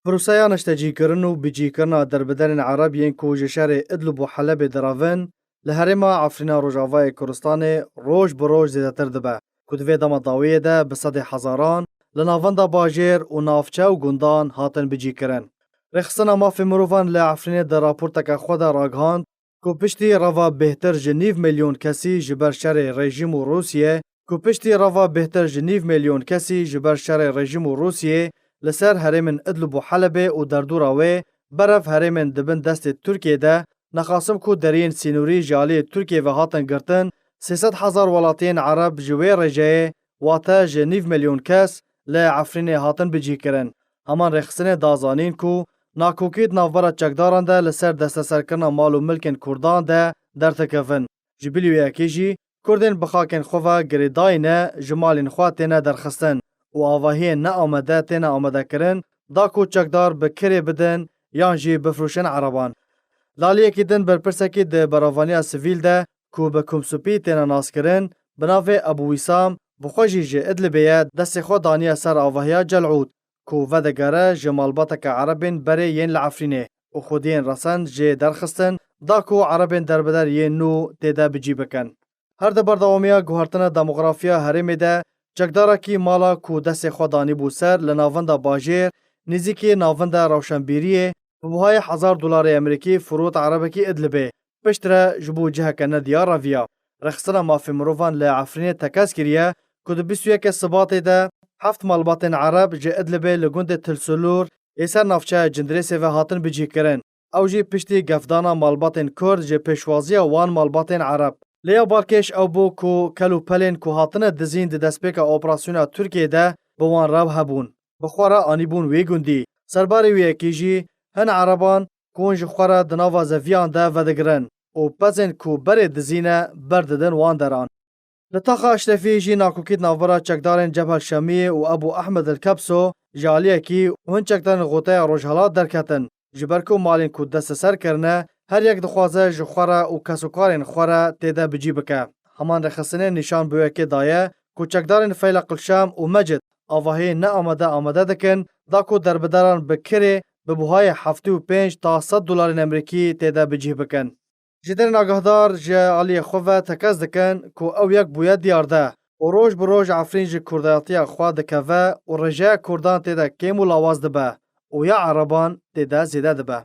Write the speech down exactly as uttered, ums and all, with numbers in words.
Proseya niştecîkirin û bicîkirina derbiderên Ereb yên ku ji şerê Idlib û Helebê direvin, li herêma Efrîna Rojavayê Kurdistanê roj bi roj zêdetir dibe, ku di vê dema dawiyê de bi sedê hezaran li navenda bajêr û navçe û gundan hatin bicîkirin. Rêxistina Mafê Mirovan li Efrînê di raporteke xwe de ragihand, ku piştî reva bêhtir ji nîv milyon kesî ji ber şerê rejîm û Rûsiyê, ku piştî reva bêhtir ji nîv milyon kesî ji ber şerê rejîm û Rûsiyê li ser herêmên Idlib û Helebê û derdora wê berev herêmên di bin destê Tirkiyê de, nexasim ku deriyên sînorî ji aliyê Tirkiyê ve hatin girtin, sê sed hezar welatiyên Ereb ji wê rêjeyê, wate ji nîv milyon kes, li Efrînê hatin bicîkirin. Heman rêxistinê da zanîn ku nakokî di navbera çekdaran de li ser desteserkirina mal û milkên Kurdan de derdikevin. Ji bilî wê yekê jî Kurdên bi xakên xwe ve girêdayî ne, ji malên xwe têne derxistin û avahiyên neamade têne amadekirin, da ku çekdar bi kirê bidin yan jî bifroşin Ereban. Li aliyekî din berpirsekî di beravaniya sivîl de ku bi Kumsupî têne naskirin, bi navê Ebû Wîsam, bi xwe jî ji Idlibê ye, destê xwe daniye ser avahiya Celûd, ku vedigere ji malbateke Erebên berê yên li Efrînê û xwediyên resen jê derxistin, da ku Erebên derbeder yên nû tê de bi cî bikin. Her di berdewamiya guhertina demografiya herêmê de, çekdarekî mala ku destê xwe danîbû ser li navenda bajêr, nêzîkî navenda rewşenbîriyê, bi buhayê hezar dolarê Amerîkî firot Erebekî Idlibê, piştre ji bo ciheke nediyar reviya. Rêxistina Mafê Mirovan li Efrînê tekez kiriye ku di bîst û yekê Sibatê de heft malbatên Ereb ji Idlibê li gundê Tilsulûr ê ser navçeya Cindirêsê ve hatin bicîkirin. Ew jî piştî gefdana malbatên Kurd ji pêşwaziya wan malbatên Ereb. Lê ya balkêş ew bû ku kel û pelên ku hatine dizîn di destpêka operasyona Tirkiyê de bi wan re hebûn, bi xwe re anîbûn wê gundî. Serbarê wê yekê jî hin Ereban ku hûn ji xwe re di nava zeviyan de vedigirin û pezên ku berê dizî ne berdidin wan deran. Li taxa Eşrefî jî nakokî di navbera çekdarên Cebhel Şemiyê û Ebû Ehmed el Kebso ji aliyekî û hin çekdarên Xoteya Rojhelat derketin, ji ber ku malên ku desteser kirine, her yek dixwaze ji xwe re û kesokarên xwe re tê de bi cî bike. Heman rêxistinê nîşan bi wê yekê daye ku çekdarên Feyleq el Şam û Mecid avahiyên neamade amade dikin, da ku derbideran bi kirê bi buhayê heftê û pênc ta sed dolarên Amerîkî tê de bi cî bikin. Ji derên agahdar ji aliyê xwe ve tekez dikin ku ew yek bûye diyarde û roj bi roj Efrîn ji kurdayetiya xwe dikeve û rêjeya kurdan tê de kêm û lawaz dibe û ya Ereban tê de zêde dibe.